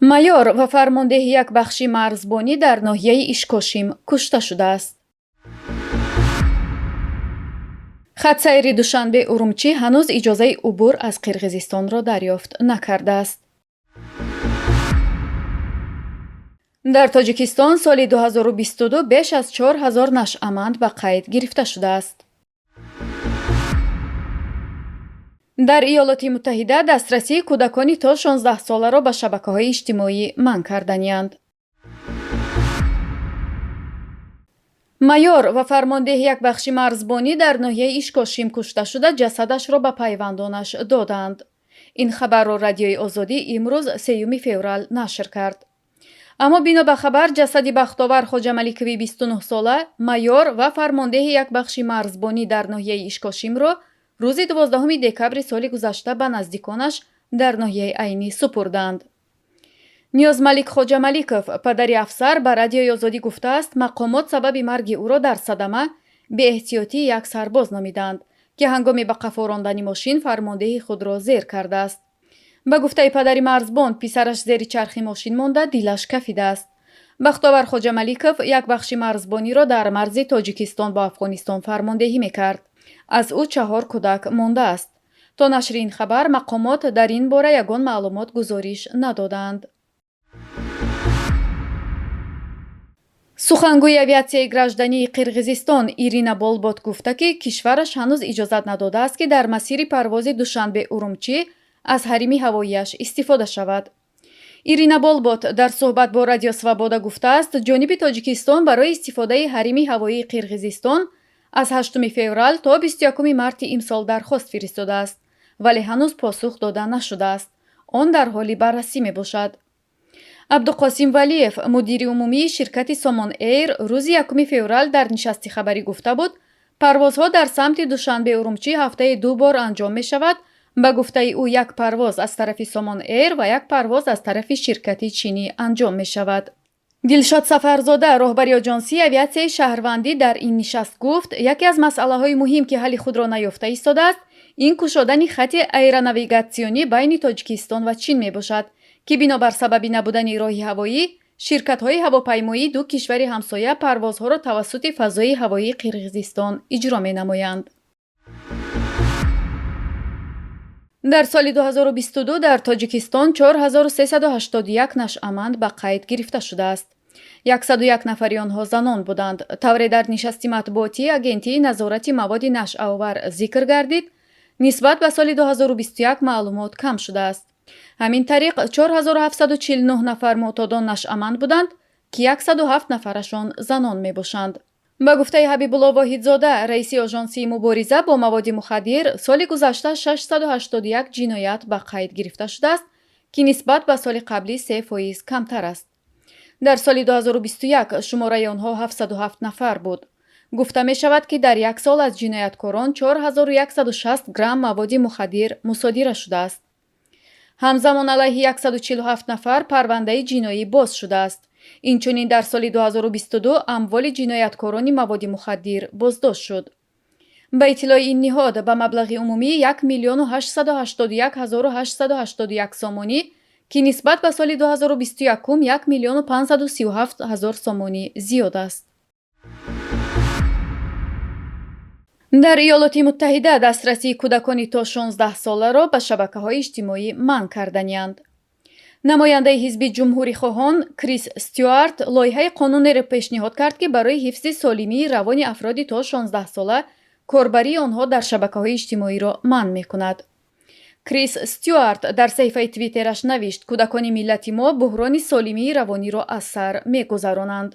Майор ва фармондеҳи як бахши марзбонӣ дар ноҳияи Ишкошим кушта шудааст. Хатсайри Душанбе Урумчӣ ҳанӯз иҷозаи убур аз Қирғизистонро дарёфт накардааст. Дар Тоҷикистон соли 2022 беш аз 4000 нашъаманд ба қайд гирифта шудааст. Дар Иёлоти Муттаҳида дастрасии кӯдакони то 16-соларо ба шабакаҳои иҷтимоӣ манъ карданианд. Майор ва фармондеҳи як бахши марзбонӣ дар ноҳияи Ишкошим кушта шуда, ҷасадашро ба пайвандонаш доданд. Ин хабарро Радиои Озодӣ имрӯз 3 феврал нашр кард. Аммо бино ба хабар, ҷасади Бахтовар Хоҷамаликови 29-сола, майор ва фармондеҳи як бахши марзбонӣ дар ноҳияи Ишкошимро рӯзи 12 декабри соли гузашта ба наздиконаш дар ноҳияи Айнӣ супурданд. Ниёзмалик Хоҷамаликов, падари афсар, ба Радиои Озодӣ гуфтааст, мақомот сабаби марги ӯро дар садама беэҳтиётии як сарбоз номиданд, ки ҳангоми ба қафо рондани мошин фармондеҳи худро зер кардааст. Ба гуфтаи падари марзбон, писараш зери чархи мошин монда, дилаш кафидааст. Бахтовар Хоҷамаликов як бахши марзбониро дар марзи Тоҷикистон бо Афғонистон фармондеҳӣ мекард. Аз ӯ 4 кӯдак мондааст. То нашри ин хабар мақомот дар ин бора ягон маълумот гузориш надоданд. Сухангӯи авиатсияи граждании Қирғизистон Ирина Болбот гуфта, ки кишвараш ҳанӯз иҷозат надодааст, ки дар масири парвози Душанбе-Урумчӣ аз ҳарими ҳавоияш истифода шавад. Ирина Болбот дар суҳбат бо Радио Свобода гуфтааст, ҷониби Тоҷикистон барои истифодаи ҳарими ҳавоии Қирғизистон аз 8 феврал то 21 марти имсол дархост фиристодааст, вале ҳанӯз посух дода нашудааст. Он дар ҳоли баррасӣ мебошад. Абдуқосим Валиев, мудири умумии ширкати Сомон Эйр, рӯзи 1 феврал дар нишасти хабарӣ гуфта буд, парвозҳо дар самти Душанбе-Урумчӣ ҳафтаи 2 бор анҷом мешавад. Ба гуфтаи ӯ, як парвоз аз тарафи Сомон Эйр ва як парвоз аз тарафи ширкати чинӣ анҷом мешавад. Дилшод Сафарзода, роҳбари оҷонсии авиатсияи шаҳрвандӣ, дар ин нишаст гуфт, яке аз масъалаҳои муҳим, ки ҳалли худро наёфта истодааст, ин кушодани хати аэронавигатсионӣ байни Тоҷикистон ва Чин мебошад, ки бинобар сабаби набудани роҳи ҳавоӣ, ширкатҳои ҳавопаймоии ду кишвари ҳамсоя парвозҳоро тавассути фазои ҳавоии Қирғизистон иҷро менамоянд. Дар соли 2022 дар Тоҷикистон 4381 нашъаманд ба қайд гирифта шудааст. 101 нафари онҳо занон буданд. Тавре дар нишасти матбуотии Агентии назорати маводи нашъаовар зикр гардид, нисбат ба соли 2021 маълумот кам шудааст. Ҳамин тариқ 4749 нафар муътодон нашъаманд буданд, ки 107 нафарашон занон мебошанд. Ба гуфтаи Ҳабибулло Воҳидзода, раиси оҷонсии мубориза бо маводи мухаддир, соли гузашта 681 ҷиноят ба қайд гирифта шудааст, ки нисбат ба соли қаблӣ 3% камтар аст. Дар соли 2021 шумораи онҳо 707 нафар буд. Гуфта мешавад, ки дар як сол аз ҷинояткорон 4160 грамм маводи мухаддир мусодира шудааст. Ҳамзамон алайҳи 147 нафар парвандаи ҷиноӣ боз шудааст. Инчунин дар соли 2022 амволи ҷинояткорони маводи мухаддир боздошт шуд. Ба иттилои ин ниҳод, ба маблағи умумӣ 1 881 881 сомонӣ, ки нисбат ба соли 2021 1 537 000 сомонӣ зиёд аст. Дар Иёлоти Муттаҳида дастрасии кӯдакони то 16-соларо ба шабакаҳои иҷтимоӣ манъ карданианд. Намояндаи ҳизби ҷумҳурихоҳон Крис Стюарт лоиҳаи қонунеро пешниҳод кард, ки барои ҳифзи солимии равони афроди то 16-сола корбарии онҳо дар шабакаҳои иҷтимоиро манъ мекунад. Крис Стюарт дар саҳифаи Твиттераш навишт, кӯдакони миллати мо буҳрони солимии равониро аз сар мегузаронанд.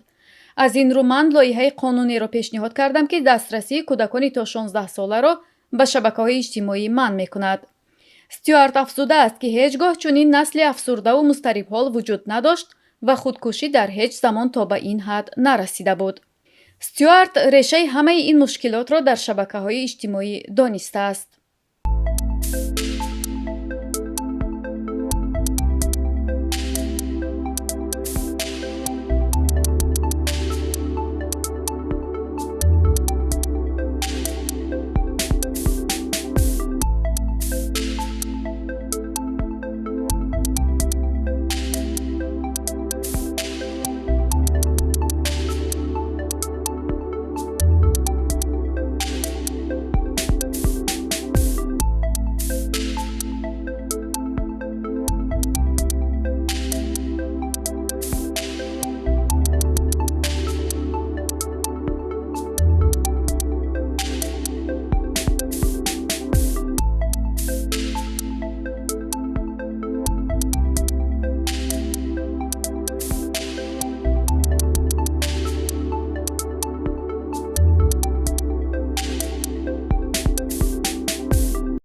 Аз ин рӯ ман лоиҳаи қонунеро пешниҳод кардам, ки дастрасии кӯдакони то 16-соларо ба шабакаҳои иҷтимоӣ манъ мекунад. Стюарт афзудааст, ки ҳеҷ гоҳ чунин насли афсурдаву музтарибҳол вуҷуд надошт ва худкушӣ дар ҳеҷ замон то ба ин ҳад нарасида буд. Стюарт решаи ҳамаи ин мушкилотро дар шабакаҳои иҷтимоӣ донистааст.